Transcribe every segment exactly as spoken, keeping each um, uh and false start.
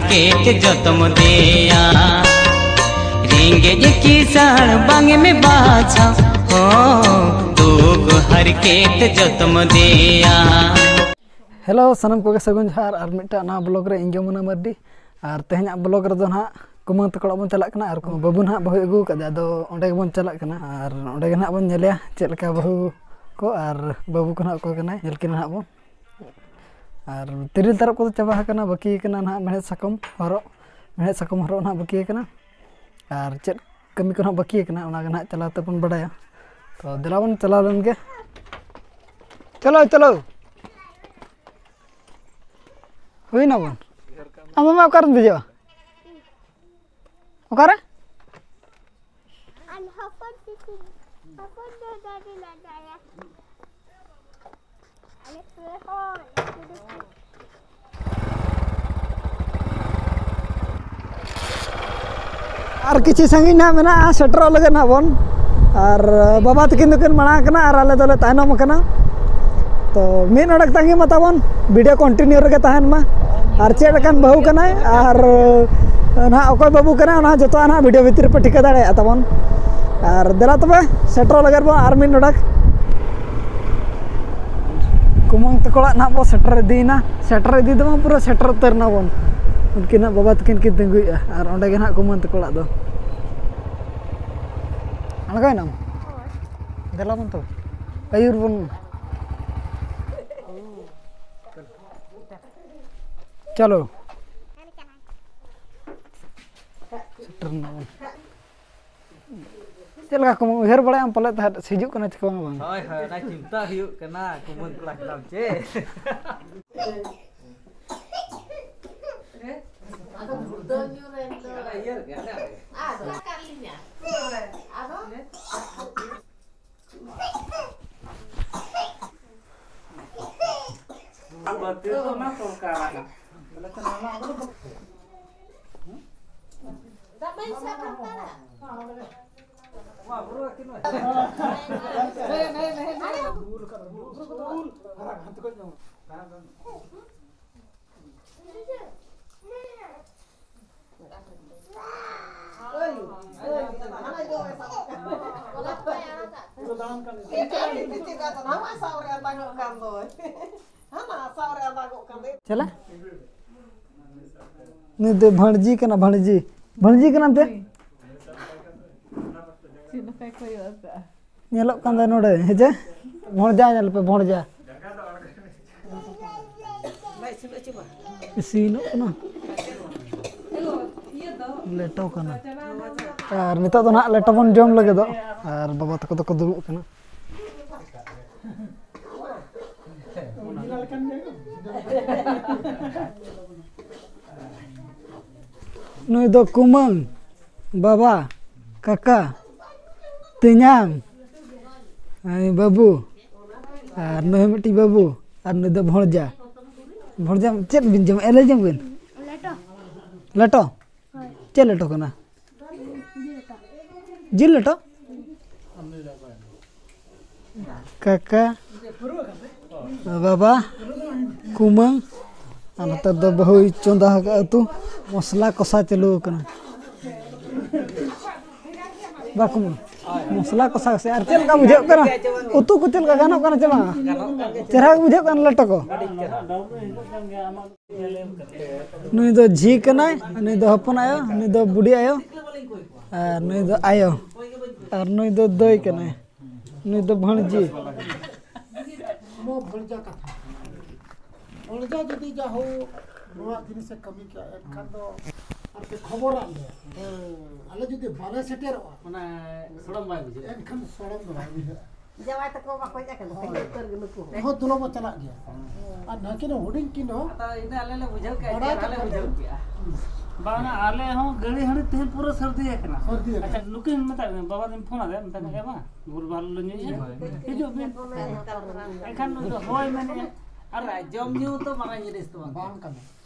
ᱦᱟᱨᱠᱮᱛ ᱡᱚᱛᱚᱢ ᱫᱮᱭᱟ, ᱨᱮᱸᱜᱮᱡ ᱠᱤᱥᱟᱹᱬ ᱵᱟᱝ ᱮᱢ ᱵᱟᱪᱷᱟᱣ, ᱦᱚᱸ, ᱫᱩᱠ ᱦᱟᱨᱠᱮᱛ ᱡᱚᱛᱚᱢ ᱫᱮᱭᱟ᱾ ᱦᱮᱞᱳ, ᱥᱟᱱᱟᱢ ᱠᱚᱜᱮ ᱥᱟᱹᱜᱩᱱ ᱡᱚᱦᱟᱨ᱾ ᱟᱨ ᱢᱤᱫᱴᱟᱝ ᱱᱟᱣᱟ ᱵᱞᱚᱜ ᱨᱮ ᱤᱧ ᱜᱮ ᱢᱩᱱᱟ ᱢᱟᱨᱰᱤ᱾ ᱟᱨ ᱛᱮᱦᱮᱧᱟᱜ ᱵᱞᱚᱜ ᱨᱮᱫᱚ ᱱᱟᱦᱟᱜ ᱠᱩᱢᱟᱹᱝ ᱛᱟᱠᱚ ᱚᱲᱟᱜ ᱵᱚᱱ ᱪᱟᱞᱟᱜ ᱠᱟᱱᱟ᱾ ᱟᱨ ᱵᱟᱹᱵᱩ ᱱᱟᱦᱟᱜ ᱵᱟᱹᱦᱩᱭ ᱟᱹᱜᱩ ᱟᱠᱟᱫᱮᱭᱟ, ᱟᱫᱚ ᱚᱸᱰᱮ ᱜᱮᱵᱚᱱ ᱪᱟᱞᱟᱜ ᱠᱟᱱᱟ᱾ ᱟᱨ ᱚᱸᱰᱮ ᱜᱮ ᱱᱟᱦᱟᱜ ᱵᱚᱱ ᱧᱮᱞᱮᱭᱟ ᱪᱮᱫ ᱞᱮᱠᱟ ᱵᱟᱹᱦᱩ ᱠᱚ ᱟᱨ ᱵᱟᱹᱵᱩ ᱠᱚ ᱱᱟᱦᱟᱜ ᱚᱠᱚᱭ ᱠᱟᱱᱟᱭ, ᱧᱮᱞ ᱠᱤᱱᱟ ᱱᱟᱦᱟᱜ ᱵᱚᱱ᱾ ᱟᱨ ᱛᱤᱨᱤᱞ ᱛᱟᱨᱚᱵ ᱠᱚᱫᱚ ᱪᱟᱵᱟ ᱟᱠᱟᱱᱟ, ᱵᱟᱹᱠᱤ ᱟᱠᱟᱱᱟ ᱱᱟᱦᱟᱜ ᱢᱮᱲᱦᱮᱫ ᱥᱟᱠᱚᱢ ᱦᱚᱨᱚᱜ, ᱢᱮᱲᱦᱮᱫ ᱥᱟᱠᱚᱢ ᱦᱚᱨᱚᱜ ᱱᱟᱦᱟᱜ ᱵᱟᱹᱠᱤ ᱟᱠᱟᱱᱟ᱾ ᱟᱨ ᱪᱮᱫ ᱠᱟᱹᱢᱤ ᱠᱚ ᱱᱟᱦᱟᱜ ᱵᱟᱹᱠᱤ ᱟᱠᱟᱱᱟ, ᱚᱱᱟ ᱜᱮ ᱱᱟᱦᱟᱜ ᱪᱟᱞᱟᱣ ᱛᱮᱵᱚᱱ ᱵᱟᱰᱟᱭᱟ᱾ ᱛᱚ ᱫᱮᱞᱟ ᱵᱚᱱ ᱪᱟᱞᱟᱣ ᱞᱮᱱ ᱜᱮ᱾ ᱪᱚᱞᱚ, ᱪᱚᱞᱚ᱾ ᱦᱩᱭᱱᱟ ᱵᱚᱱ᱾ ᱟᱢ ᱢᱟᱢᱟ ᱚᱠᱟᱨᱮᱢ ᱫᱮᱡᱚᱜᱼᱟ? ᱚᱠᱟᱨᱮ? ᱟᱨ ᱦᱚᱯᱚᱱ ᱛᱤᱛᱤ, ᱦᱚᱯᱚᱱ ᱫᱚ ᱫᱟᱫᱩ ᱞᱟᱜᱟᱭᱟ᱾ ᱟᱞᱮ ᱥᱩᱨ ᱦᱚᱸ ᱞᱟᱹᱴᱩ ᱞᱟᱹᱴᱩ᱾ ᱟᱨ ᱠᱤᱪᱷᱤ ᱥᱟᱺᱜᱤᱧ ᱱᱟᱦᱟᱜ ᱢᱮᱱᱟᱜᱼᱟ, ᱥᱮᱴᱮᱨᱚᱜ ᱞᱟᱹᱜᱤᱫ ᱱᱟᱦᱟᱜ ᱵᱚᱱ᱾ ᱟᱨ ᱵᱟᱵᱟ ᱛᱟᱹᱠᱤᱱ ᱫᱚᱠᱤᱱ ᱢᱟᱲᱟᱝ ᱟᱠᱟᱱᱟ ᱟᱨ ᱟᱞᱮ ᱫᱚᱞᱮ ᱛᱟᱭᱱᱚᱢ ᱟᱠᱟᱱᱟ᱾ ᱛᱚ ᱢᱤᱫ ᱚᱰᱮᱠ ᱛᱟᱺᱜᱤ ᱢᱟ ᱛᱟᱵᱚᱱ, ᱵᱷᱤᱰᱤᱭᱳ ᱠᱚᱱᱴᱤᱱᱤᱭᱩ ᱨᱮᱜᱮ ᱛᱟᱦᱮᱱ ᱢᱟ᱾ ᱟᱨ ᱪᱮᱫ ᱞᱮᱠᱟᱱ ᱵᱟᱹᱦᱩ ᱠᱟᱱᱟᱭ ᱟᱨ ᱱᱟᱦᱟᱜ ᱚᱠᱚᱭ ᱵᱟᱹᱵᱩ ᱠᱟᱱᱟᱭ, ᱚᱱᱟ ᱦᱚᱸ ᱡᱚᱛᱚᱣᱟᱜ ᱱᱟᱦᱟᱜ ᱵᱷᱤᱰᱤᱭᱳ ᱵᱷᱤᱛᱤᱨ ᱨᱮᱯᱮ ᱴᱷᱤᱠᱟᱹ ᱫᱟᱲᱮᱭᱟᱜᱼᱟ ᱛᱟᱵᱚᱱ᱾ ᱟᱨ ᱫᱮᱞᱟ ᱛᱚᱵᱮ, ᱥᱮᱴᱮᱨᱚᱜ ᱞᱟᱹᱜᱤᱫ ᱵᱚᱱ ᱟᱨ ᱢᱤᱫ ᱚᱰᱮᱠ᱾ ᱠᱩᱢᱟᱹᱝ ᱛᱟᱠᱚ ᱚᱲᱟᱜ ᱱᱟᱦᱟᱜ ᱵᱚᱱ ᱥᱮᱴᱮᱨ ᱤᱫᱤᱭᱮᱱᱟ᱾ ᱥᱮᱴᱮᱨ ᱤᱫᱤ ᱫᱚ ᱵᱟᱝ, ᱯᱩᱨᱟᱹ ᱥᱮᱴᱮᱨ ᱩᱛᱟᱹᱨ ᱱᱟᱵᱚᱱ᱾ ᱩᱱᱠᱤᱱ ᱱᱟᱦᱟᱜ ᱵᱟᱵᱟ ᱛᱟᱹᱠᱤᱱ ᱠᱤᱱ ᱛᱤᱸᱜᱩᱭᱮᱫᱼᱟ ᱟᱨ ᱚᱸᱰᱮ ᱜᱮ ᱱᱟᱦᱟᱜ ᱠᱩᱢᱟᱹᱝ ᱛᱟᱠᱚ ᱚᱲᱟᱜ ᱫᱚ᱾ ᱟᱬᱜᱚᱭᱮᱱᱟᱢ? ᱫᱮᱞᱟ ᱵᱚᱱ ᱛᱚᱵᱮ, ᱟᱹᱭᱩᱨ ᱵᱚᱱ᱾ ᱪᱚᱞᱚ᱾ ᱥᱮᱴᱮᱨ ᱱᱟᱵᱚᱱ᱾ ᱪᱮᱫ ᱞᱮᱠᱟ ᱠᱚ ᱩᱭᱦᱟᱹᱨ ᱵᱟᱲᱟᱭᱟᱢ ᱯᱟᱞᱮᱫ ᱛᱟᱦᱮᱸᱫ ᱦᱤᱡᱩᱜ ᱠᱟᱱᱟ ᱪᱮ ᱵᱟᱝ, ᱵᱟᱝ? ᱦᱳᱭ, ᱦᱳᱭ, ᱚᱱᱟ ᱪᱤᱱᱛᱟᱹ ᱦᱩᱭᱩᱜ ᱠᱟᱱᱟ, ᱠᱩᱢᱟᱹᱝ ᱠᱚᱲᱟ ᱠᱟᱱᱟᱢ ᱪᱮ? ᱟᱫᱚ ᱜᱩᱲᱫᱟᱹᱣ ᱧᱩᱨ ᱮᱱ ᱫᱚ᱾ ᱟᱫᱚ ᱤᱭᱟᱹ ᱨᱮᱜᱮ, ᱦᱟᱸᱰᱮ ᱨᱮᱜᱮ᱾ ᱟᱫᱚ ᱚᱠᱟ ᱨᱮᱞᱤᱧᱟ? ᱟᱫᱚ? ᱵᱟᱹᱛᱤ ᱫᱚ ᱚᱱᱟ ᱥᱚᱨᱠᱟᱨᱟᱜ ᱠᱟᱱᱟ᱾ ᱫᱟᱜ ᱢᱟᱹᱧ ᱥᱟᱵ ᱦᱟᱛᱟᱲᱟ᱾ ᱟᱸᱫᱟᱜᱚᱜ ᱠᱟᱱ ᱫᱚᱭ᱾ ᱦᱟᱱᱟ ᱟᱥᱟᱲ ᱨᱮ ᱟᱸᱫᱟᱜᱚᱜ ᱠᱟᱱ ᱫᱚᱭ᱾ ᱪᱟᱞᱟ᱾ ᱱᱩᱭ ᱫᱚ ᱵᱷᱟᱹᱬᱡᱤ ᱠᱟᱱᱟ, ᱵᱷᱟᱹᱬᱡᱤ᱾ ᱵᱷᱟᱹᱬᱡᱤ ᱠᱟᱱᱟᱢ ᱛᱮ? ᱪᱮᱫ ᱞᱮᱠᱟᱭ ᱠᱚᱭᱚᱜ ᱟᱠᱟᱫᱼᱟ? ᱧᱮᱞᱚᱜ ᱠᱟᱱ ᱫᱚ ᱱᱚᱰᱮ, ᱦᱮᱸ ᱪᱮ? ᱵᱷᱚᱬᱡᱟ ᱧᱮᱞ ᱯᱮ, ᱵᱷᱚᱬᱡᱟ᱾ ᱤᱥᱤᱱᱚᱜ ᱠᱟᱱᱟ᱾ ᱞᱮᱴᱚ ᱠᱟᱱᱟ᱾ ᱟᱨ ᱱᱤᱛᱚᱜ ᱫᱚ ᱱᱟᱦᱟᱜ ᱞᱮᱴᱚ ᱵᱚᱱ ᱡᱚᱢ ᱞᱟᱹᱜᱤᱫᱚᱜ᱾ ᱟᱨ ᱵᱟᱵᱟ ᱛᱟᱠᱚ ᱫᱚᱠᱚ ᱫᱩᱲᱩᱵ ᱠᱟᱱᱟ᱾ ᱱᱩᱭ ᱫᱚ ᱠᱩᱢᱟᱹᱝ, ᱵᱟᱵᱟ, ᱠᱟᱠᱟ, ᱛᱮᱧᱟᱝ, ᱟᱭ ᱵᱟᱹᱵᱩ, ᱟᱨ ᱱᱩᱭ ᱦᱚᱸ ᱢᱤᱫᱴᱤᱡ ᱵᱟᱹᱵᱩ, ᱟᱨ ᱱᱩᱭ ᱫᱚ ᱵᱷᱚᱬᱡᱟ᱾ ᱵᱷᱚᱬᱡᱟ ᱪᱮᱫ ᱵᱤᱱ ᱡᱚᱢᱮᱫᱼᱟ? ᱞᱟᱹᱭ ᱡᱚᱝ ᱵᱤᱱ᱾ ᱞᱮᱴᱚ᱾ ᱞᱮᱴᱚ? ᱦᱳᱭ᱾ ᱪᱮᱫ ᱞᱮᱴᱚ ᱠᱟᱱᱟ? ᱡᱤᱞ ᱞᱮᱴᱚ᱾ ᱡᱤᱞ ᱞᱮᱴᱚ? ᱠᱟᱠᱟ, ᱵᱟᱵᱟ, ᱠᱩᱢᱟᱹᱝ, ᱟᱨ ᱱᱚᱛᱮ ᱫᱚ ᱵᱟᱹᱦᱩᱭ ᱪᱚᱸᱫᱟ ᱟᱠᱟᱫ ᱩᱛᱩ, ᱢᱚᱥᱞᱟ ᱠᱚᱥᱟ ᱪᱟᱹᱞᱩ ᱟᱠᱟᱱᱟ᱾ ᱵᱟ ᱠᱩᱢᱟᱹᱝ, ᱢᱚᱥᱞᱟ ᱠᱚᱥᱟ ᱠᱚᱥᱟ᱾ ᱟᱨ ᱪᱮᱫ ᱞᱮᱠᱟ ᱵᱩᱡᱷᱟᱹᱜ ᱠᱟᱱᱟ? ᱩᱛᱩ ᱠᱚ ᱪᱮᱫ ᱞᱮᱠᱟ ᱜᱟᱱᱚᱜ ᱠᱟᱱᱟ ᱪᱮ ᱵᱟᱝ? ᱪᱮᱦᱨᱟ ᱜᱮ ᱵᱩᱡᱷᱟᱹᱜ ᱠᱟᱱᱟ ᱞᱮᱴᱚ ᱠᱚ? ᱱᱩᱭ ᱫᱚ ᱡᱷᱤ ᱠᱟᱱᱟᱭ, ᱱᱩᱭ ᱫᱚ ᱦᱚᱯᱚᱱ ᱟᱭᱳ, ᱱᱩᱭ ᱫᱚ ᱵᱩᱰᱷᱤ ᱟᱭᱳ, ᱟᱨ ᱱᱩᱭ ᱫᱚ ᱟᱭᱳ, ᱟᱨ ᱱᱩᱭ ᱫᱚ ᱫᱟᱹᱭ ᱠᱟᱱᱟᱭ, ᱱᱩᱭ ᱫᱚ ᱵᱷᱟᱹᱬᱡᱤ᱾ ᱱᱚᱣᱟ ᱵᱷᱚᱬᱡᱟ ᱠᱟᱛᱷᱟ᱾ ᱵᱷᱚᱬᱡᱟ ᱡᱩᱫᱤ ᱡᱟᱦᱳ ᱱᱚᱣᱟ ᱡᱤᱱᱤᱥᱮ ᱠᱟᱹᱢᱤ ᱠᱮᱜᱼᱟ, ᱮᱱᱠᱷᱟᱱ ᱫᱚ ᱟᱨᱯᱮ ᱠᱷᱚᱵᱚᱨᱟᱫ ᱞᱮᱭᱟ᱾ ᱟᱞᱮ ᱡᱩᱫᱤ ᱵᱟᱞᱮ ᱥᱮᱴᱮᱨᱚᱜᱼᱟ, ᱚᱱᱟ ᱥᱚᱲᱚᱢ ᱵᱟᱭ ᱵᱩᱡᱷᱟᱹᱜᱼᱟ᱾ ᱮᱱᱠᱷᱟᱱ ᱥᱚᱲᱚᱢ ᱫᱚ ᱵᱟᱭ ᱵᱩᱡᱷᱟᱹᱜᱼᱟ᱾ ᱡᱟᱶᱟᱭ ᱛᱟᱠᱚ ᱵᱟᱠᱚ ᱦᱮᱡ ᱟᱠᱟᱱᱟ, ᱦᱳᱭ᱾ ᱛᱟᱦᱞᱮ ᱩᱛᱟᱹᱨ ᱜᱮ ᱱᱩᱠᱩ ᱦᱚᱸ᱾ ᱦᱚᱸ, ᱫᱩᱞᱟᱹᱲ ᱵᱚ ᱪᱟᱞᱟᱜ ᱜᱮᱭᱟ᱾ ᱟᱨ ᱱᱟᱹᱠᱤᱱ ᱦᱩᱰᱤᱧ ᱠᱤᱱ ᱦᱚᱸ ᱟᱫᱚ ᱤᱱᱟᱹ ᱟᱞᱮ ᱞᱮ ᱵᱩᱡᱷᱟᱹᱣ ᱠᱮᱜᱼᱟ, ᱵᱟᱲᱟᱭ ᱪᱮᱫ ᱟᱞᱮ ᱠᱟᱛᱮ ᱵᱩᱡᱷᱟᱹᱣ ᱠᱮᱜᱼᱟ᱾ ᱵᱟᱝᱟ, ᱟᱞᱮ ᱦᱚᱸ ᱜᱟᱹᱲᱤ ᱦᱟᱹᱲᱤ ᱛᱮᱦᱮᱧ ᱯᱩᱨᱟᱹ ᱥᱟᱹᱨᱫᱤ ᱟᱠᱟᱱᱟ᱾ ᱥᱟᱹᱨᱫᱤ ᱟᱠᱟᱱᱟ᱾ ᱟᱪᱪᱷᱟ, ᱱᱩᱠᱤᱱ ᱢᱮᱛᱟᱜ ᱠᱤᱱᱟ, ᱵᱟᱵᱟ ᱫᱚᱧ ᱯᱷᱳᱱ ᱟᱫᱮᱭᱟ, ᱢᱮᱛᱟᱜ ᱠᱟᱱᱟ, "ᱮ ᱢᱟ, ᱵᱷᱩᱞ ᱵᱷᱟᱞ ᱞᱮ ᱧᱩᱭᱮᱫᱼᱟ, ᱦᱤᱡᱩᱜ ᱵᱤᱱ᱾" ᱮᱱᱠᱷᱟᱱ ᱱᱩᱭ ᱫᱚ ᱦᱳᱭ ᱢᱮᱱᱮᱫᱼᱟ᱾ ᱟᱨ ᱡᱚᱢ ᱧᱩ ᱛᱚ ᱢᱟᱨᱟᱝ ᱡᱤᱱᱤᱥ ᱫᱚ ᱵᱟᱝ᱾ ᱵᱟᱝ ᱠᱟᱱᱟ᱾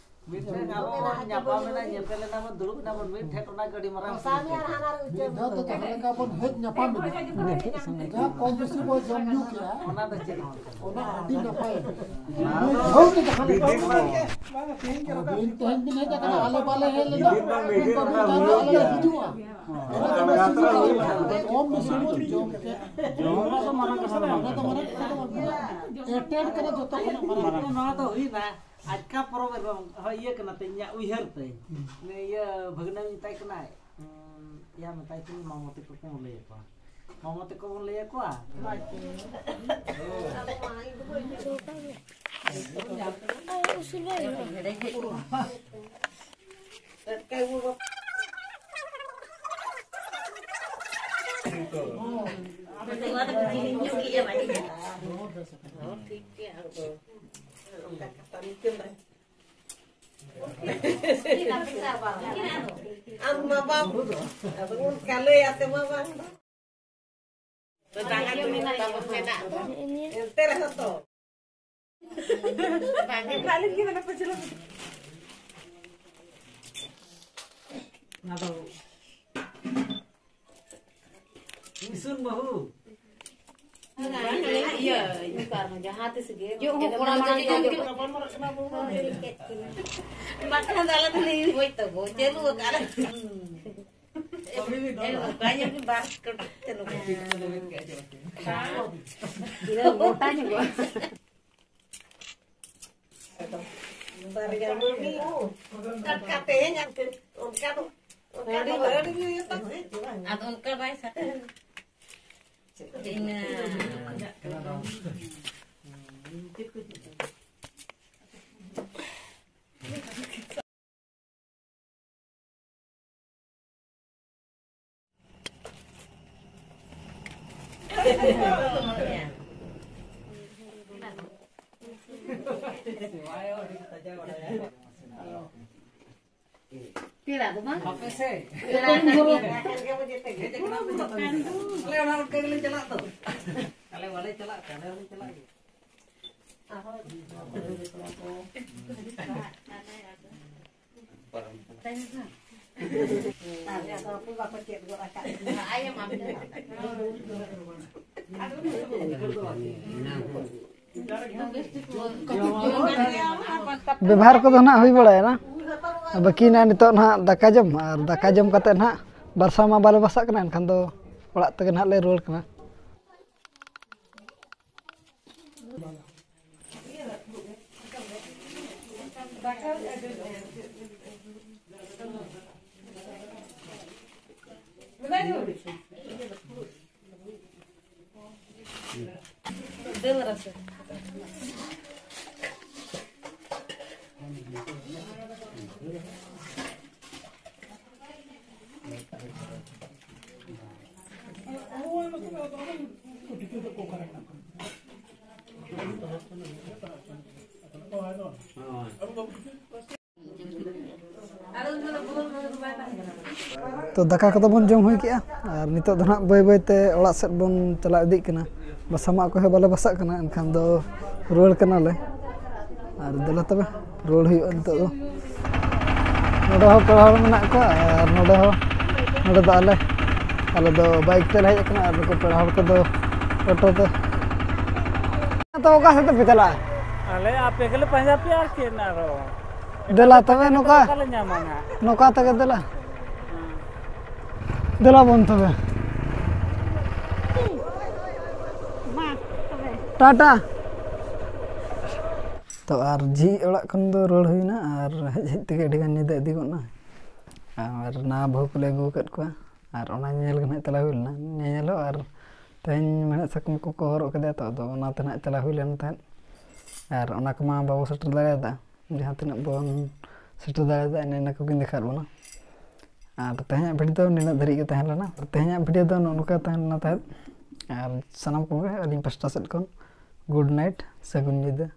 ᱢᱤᱫ ᱴᱷᱮᱱ ᱟᱵᱚ ᱵᱚᱱ ᱧᱟᱯᱟᱢ ᱮᱱᱟ, ᱧᱮᱯᱮᱞ ᱮᱱᱟ ᱵᱚᱱ, ᱫᱩᱲᱩᱵ ᱮᱱᱟ ᱵᱚᱱ ᱢᱤᱫ ᱴᱷᱮᱱ, ᱚᱱᱟ ᱜᱮ ᱟᱹᱰᱤ ᱢᱟᱨᱟᱝ ᱥᱟᱢᱤ ᱟᱨ ᱦᱟᱱᱟ ᱨᱮ ᱢᱤᱫ ᱩᱪᱟᱹᱲ ᱫᱷᱟᱣ ᱫᱚ ᱡᱟᱦᱟᱸ ᱞᱮᱠᱟ ᱵᱚᱱ ᱦᱮᱡ ᱧᱟᱯᱟᱢ ᱮᱱᱟ, ᱡᱟᱦᱟᱸ ᱠᱚᱢ ᱵᱮᱥᱤ ᱵᱚᱱ ᱡᱚᱢ ᱧᱩ ᱠᱮᱜᱼᱟ, ᱚᱱᱟ ᱫᱚ ᱪᱮᱫ ᱦᱚᱸ ᱵᱟᱝ ᱠᱟᱱᱟ᱾ ᱚᱱᱟ ᱟᱹᱰᱤ ᱱᱟᱯᱟᱭ᱾ ᱢᱤᱫ ᱫᱷᱟᱣ ᱫᱚ ᱡᱟᱦᱟᱸ ᱞᱮᱠᱟ ᱵᱚᱱ ᱦᱮᱡ ᱠᱮᱜᱼᱟ, ᱛᱮᱦᱮᱧ ᱵᱤᱱ ᱦᱮᱡ ᱟᱠᱟᱱᱟ, ᱟᱞᱮ ᱵᱟᱞᱮ ᱦᱮᱡ ᱞᱮᱱᱟ, ᱢᱤᱫ ᱫᱤᱱ ᱵᱟᱝ ᱢᱤᱫ ᱫᱤᱱ ᱢᱤᱫ ᱫᱷᱟᱣ ᱫᱚ ᱟᱞᱮ ᱞᱮ ᱦᱤᱡᱩᱜᱼᱟ᱾ ᱚᱱᱟ ᱫᱚ ᱠᱚᱢ ᱵᱮᱥᱤ ᱵᱚᱱ ᱡᱚᱢ ᱠᱮᱜᱼᱟ᱾ ᱡᱚᱢ ᱫᱚ ᱢᱟᱨᱟᱝ ᱠᱟᱛᱷᱟ ᱫᱚ ᱵᱟᱝ ᱠᱟᱱᱟ᱾ ᱚᱱᱟ ᱫᱚ ᱢᱟᱨᱟᱝ ᱠᱟᱛᱷᱟ ᱫᱚ ᱵᱟᱝ ᱠᱟᱱᱟ᱾ ᱮᱴᱮᱱ ᱠᱟᱱᱟ ᱡᱚᱛᱚ ᱠᱷᱚᱱᱟᱜ ᱢᱟᱨᱟᱝ᱾ ᱱᱚᱣᱟ ᱫᱚ ᱦᱩᱭᱱᱟ᱾ ᱟᱪᱠᱟ ᱯᱚᱨᱚᱵᱽ ᱮᱵᱚᱝ, ᱦᱳᱭ, ᱤᱭᱟᱹ ᱠᱟᱱᱟ ᱛᱚ, ᱤᱧᱟᱹᱜ ᱩᱭᱦᱟᱹᱨ ᱛᱮ᱾ ᱦᱩᱸ᱾ ᱩᱱᱤ ᱤᱭᱟᱹ ᱵᱷᱟᱹᱜᱽᱱᱟᱹᱧ ᱢᱮᱛᱟᱭ ᱠᱟᱱᱟ, ᱩᱸ, ᱭᱟ, ᱢᱮᱛᱟᱭ ᱠᱟᱹᱱᱟᱹᱧ, ᱢᱟᱢᱚ ᱛᱟᱠᱚ ᱠᱚ ᱞᱟᱹᱭ ᱟᱠᱚᱣᱟ᱾ ᱢᱟᱢᱚ ᱛᱟᱠᱚ ᱵᱚᱱ ᱞᱟᱹᱭ ᱟᱠᱚᱣᱟ᱾ ᱴᱷᱤᱠ ᱜᱮᱭᱟ, ᱟᱫᱚ᱾ ᱟᱢ ᱢᱟ ᱵᱟᱢ, ᱟᱫᱚ ᱚᱱᱠᱟ ᱞᱟᱹᱭ ᱟᱛᱮ ᱢᱟ ᱵᱟᱝ᱾ ᱫᱟᱬᱟ ᱫᱩᱲᱩᱵ ᱛᱟᱵᱚᱱ ᱢᱮᱱᱟᱜ ᱫᱚ᱾ ᱮᱱᱛᱮ ᱨᱮᱦᱚᱸ ᱛᱚ᱾ ᱵᱟᱝ ᱜᱮ᱾ ᱟᱫᱚ ᱤᱥᱩᱱ ᱵᱟᱹᱦᱩ᱾ ᱤᱭᱟᱹ, ᱤᱭᱟᱹ, ᱡᱟᱦᱟᱸ ᱛᱤᱥ ᱜᱮ᱾ ᱡᱚᱜ ᱦᱚᱸ ᱠᱚᱲᱟ ᱢᱟᱲᱟᱝ ᱡᱚᱜ ᱡᱚᱜ᱾ ᱵᱟᱠᱷᱟᱱ ᱫᱚ ᱟᱞᱮ ᱫᱚᱞᱮ ᱦᱳᱭ ᱛᱚ ᱜᱚ, ᱪᱟᱹᱞᱩ ᱟᱠᱟᱫ ᱞᱮ᱾ ᱮ, ᱱᱚᱝᱠᱟ ᱧᱮᱞ ᱵᱤᱱ, ᱵᱟᱨ ᱠᱟᱹᱴᱩᱵ ᱛᱮ ᱱᱚᱝᱠᱟ᱾ ᱯᱩᱨᱟᱹ ᱢᱚᱴᱟ ᱧᱚᱜᱚᱜᱼᱟ᱾ ᱵᱟᱨᱭᱟ ᱢᱟᱹᱢᱤ ᱴᱟᱴᱠᱟ ᱛᱮᱦᱮᱧ ᱟᱨ ᱚᱱᱠᱟ ᱫᱚ, ᱚᱱᱠᱟ ᱫᱚ ᱟᱹᱰᱤ ᱜᱮ ᱦᱩᱭᱩᱜ ᱛᱟᱢᱟ᱾ ᱟᱫᱚ ᱚᱱᱠᱟ ᱵᱟᱭ ᱥᱟᱵ᱾ ᱤᱱᱟᱹ᱾ ᱯᱮᱲᱟ ᱫᱚ ᱵᱟᱝ? ᱦᱟᱯᱮ ᱥᱮ᱾ ᱯᱮᱲᱟ ᱫᱚ ᱵᱟᱝ? ᱦᱮᱡ ᱟᱠᱟᱱᱟ ᱯᱮ ᱡᱚᱛᱚ ᱜᱮ᱾ ᱟᱞᱮ ᱚᱱᱟ ᱚᱱᱠᱟ ᱜᱮᱞᱮ ᱪᱟᱞᱟᱜ ᱫᱚ᱾ ᱟᱞᱮ ᱵᱟᱞᱮ ᱪᱟᱞᱟᱜ ᱛᱮ, ᱟᱞᱮ ᱦᱚᱸᱞᱮ ᱪᱟᱞᱟᱜ ᱜᱮᱭᱟ᱾ ᱵᱮᱵᱷᱟᱨ ᱠᱚᱫᱚ ᱱᱟᱦᱟᱜ ᱦᱩᱭ ᱵᱟᱲᱟᱭᱮᱱᱟ᱾ ᱵᱟᱹᱠᱤ ᱱᱟᱦᱟᱜ ᱱᱤᱛᱚᱜ ᱱᱟᱦᱟᱜ ᱫᱟᱠᱟ ᱡᱚᱢ, ᱟᱨ ᱫᱟᱠᱟ ᱡᱚᱢ ᱠᱟᱛᱮ ᱱᱟᱦᱟᱜ ᱵᱟᱨᱥᱟ ᱢᱟ ᱵᱟᱞᱮ ᱵᱟᱥᱟᱜ ᱠᱟᱱᱟ, ᱮᱱᱠᱷᱟᱱ ᱫᱚ ᱚᱲᱟᱜ ᱛᱮᱜᱮ ᱱᱟᱦᱟᱜ ᱞᱮ ᱨᱩᱣᱟᱹᱲ ᱠᱟᱱᱟ᱾ ᱫᱟᱹᱞ ᱨᱟᱥᱮ᱾ ᱛᱚ, ᱫᱟᱠᱟ ᱠᱚᱫᱚ ᱵᱚᱱ ᱡᱚᱢ ᱦᱩᱭ ᱠᱮᱜᱼᱟ, ᱟᱨ ᱱᱤᱛᱚᱜ ᱫᱚ ᱱᱟᱦᱟᱜ ᱵᱟᱹᱭ ᱵᱟᱹᱭ ᱛᱮ ᱚᱲᱟᱜ ᱥᱮᱫ ᱵᱚᱱ ᱪᱟᱞᱟᱣ ᱤᱫᱤᱜ ᱠᱟᱱᱟ᱾ ᱵᱟᱥᱟ ᱢᱟ ᱚᱠᱚᱭ ᱦᱚᱸ ᱵᱟᱞᱮ ᱵᱟᱥᱟᱜ ᱠᱟᱱᱟ, ᱮᱱᱠᱷᱟᱱ ᱫᱚ ᱨᱩᱣᱟᱹᱲ ᱠᱟᱱᱟᱞᱮ᱾ ᱟᱨ ᱫᱮᱞᱟ ᱛᱚᱵᱮ, ᱨᱩᱣᱟᱹᱲ ᱦᱩᱭᱩᱜᱼᱟ ᱱᱤᱛᱚᱜ ᱫᱚ᱾ ᱱᱚᱰᱮ ᱦᱚᱸ ᱯᱮᱲᱟ ᱦᱚᱲ ᱢᱮᱱᱟᱜ ᱠᱚᱣᱟ, ᱟᱨ ᱱᱚᱰᱮ ᱦᱚᱸ, ᱱᱚᱰᱮ ᱫᱚ ᱟᱞᱮ, ᱟᱞᱮ ᱫᱚ ᱵᱟᱭᱤᱠ ᱛᱮᱞᱮ ᱦᱮᱡ ᱟᱠᱟᱱᱟ, ᱟᱨ ᱱᱩᱠᱩ ᱯᱮᱲᱟ ᱦᱚᱲ ᱠᱚᱫᱚ ᱚᱴᱳ ᱛᱮ᱾ ᱛᱚ, ᱚᱠᱟ ᱥᱮᱫ ᱛᱮᱯᱮ ᱪᱟᱞᱟᱜᱼᱟ? ᱟᱞᱮ ᱟᱯᱮ ᱜᱮᱞᱮ ᱯᱟᱸᱡᱟ ᱯᱮᱭᱟ ᱟᱨ ᱪᱮᱫ ᱟᱨᱦᱚᱸ᱾ ᱫᱮᱞᱟ ᱛᱚᱵᱮ, ᱱᱚᱝᱠᱟ, ᱚᱠᱟᱞᱮ ᱧᱟᱢᱟ ᱱᱟᱜ? ᱱᱚᱝᱠᱟ ᱛᱮᱜᱮ ᱫᱮᱞᱟ᱾ ᱦᱮᱸ᱾ ᱫᱮᱞᱟ ᱵᱚᱱ ᱛᱚᱵᱮ᱾ ᱢᱟ ᱛᱚᱵᱮ᱾ ᱴᱟᱴᱟ᱾ ᱛᱚ, ᱟᱨ ᱡᱷᱤᱡ ᱚᱲᱟᱜ ᱠᱷᱚᱱ ᱫᱚ ᱨᱩᱣᱟᱹᱲ ᱦᱩᱭᱱᱟ, ᱟᱨ ᱦᱮᱡ ᱦᱮᱡ ᱛᱮᱜᱮ ᱟᱹᱰᱤ ᱜᱟᱱ ᱧᱤᱫᱟᱹ ᱤᱫᱤ ᱜᱚᱫ ᱱᱟ᱾ ᱟᱨ ᱱᱟᱣᱟ ᱵᱟᱹᱦᱩ ᱠᱚᱞᱮ ᱟᱹᱜᱩ ᱟᱠᱟᱫ ᱠᱚᱣᱟ, ᱟᱨ ᱚᱱᱟ ᱧᱮᱧᱮᱞ ᱜᱮ ᱱᱟᱦᱟᱜ ᱪᱟᱞᱟᱣ ᱦᱩᱭ ᱞᱮᱱᱟ, ᱧᱮᱧᱮᱞᱚᱜ᱾ ᱟᱨ ᱛᱮᱦᱮᱧ ᱢᱮᱲᱦᱮᱫ ᱥᱟᱠᱚᱢ ᱠᱚᱠᱚ ᱦᱚᱨᱚᱜ ᱠᱮᱫᱟ, ᱛᱚ ᱟᱫᱚ ᱚᱱᱟᱛᱮ ᱱᱟᱦᱟᱜ ᱪᱟᱞᱟᱣ ᱦᱩᱭ ᱞᱮᱱ ᱛᱟᱦᱮᱸᱫ᱾ ᱟᱨ ᱚᱱᱟ ᱠᱚᱢᱟ ᱵᱟᱵᱚ ᱥᱮᱴᱮᱨ ᱫᱟᱲᱮᱭᱟᱫᱟ, ᱡᱟᱦᱟᱸ ᱛᱤᱱᱟᱹᱜ ᱵᱚᱱ ᱥᱮᱴᱮᱨ ᱫᱟᱲᱮᱭᱟᱫᱟ, ᱮᱱᱮ ᱤᱱᱟᱹ ᱠᱚᱜᱮᱧ ᱫᱮᱠᱷᱟᱣᱟᱫ ᱵᱚᱱᱟ᱾ ᱟᱨ ᱛᱮᱦᱮᱧᱟᱜ ᱵᱷᱤᱰᱤᱭᱳ ᱫᱚ ᱱᱤᱱᱟᱹᱜ ᱫᱷᱟᱹᱨᱤᱡ ᱜᱮ ᱛᱟᱦᱮᱸ ᱞᱮᱱᱟ᱾ ᱛᱮᱦᱮᱧᱟᱜ ᱵᱷᱤᱰᱤᱭᱳ ᱫᱚ ᱱᱚᱜᱼᱚ ᱱᱚᱝᱠᱟ ᱛᱟᱦᱮᱸ ᱞᱮᱱᱟ ᱛᱟᱦᱮᱸᱫ᱾ ᱟᱨ ᱥᱟᱱᱟᱢ ᱠᱚᱜᱮ ᱟᱹᱞᱤᱧ ᱯᱟᱥᱴᱟ ᱥᱮᱫ ᱠᱷᱚᱱ good night, ᱥᱟᱹᱜᱩᱱ ᱧᱤᱫᱟᱹ᱾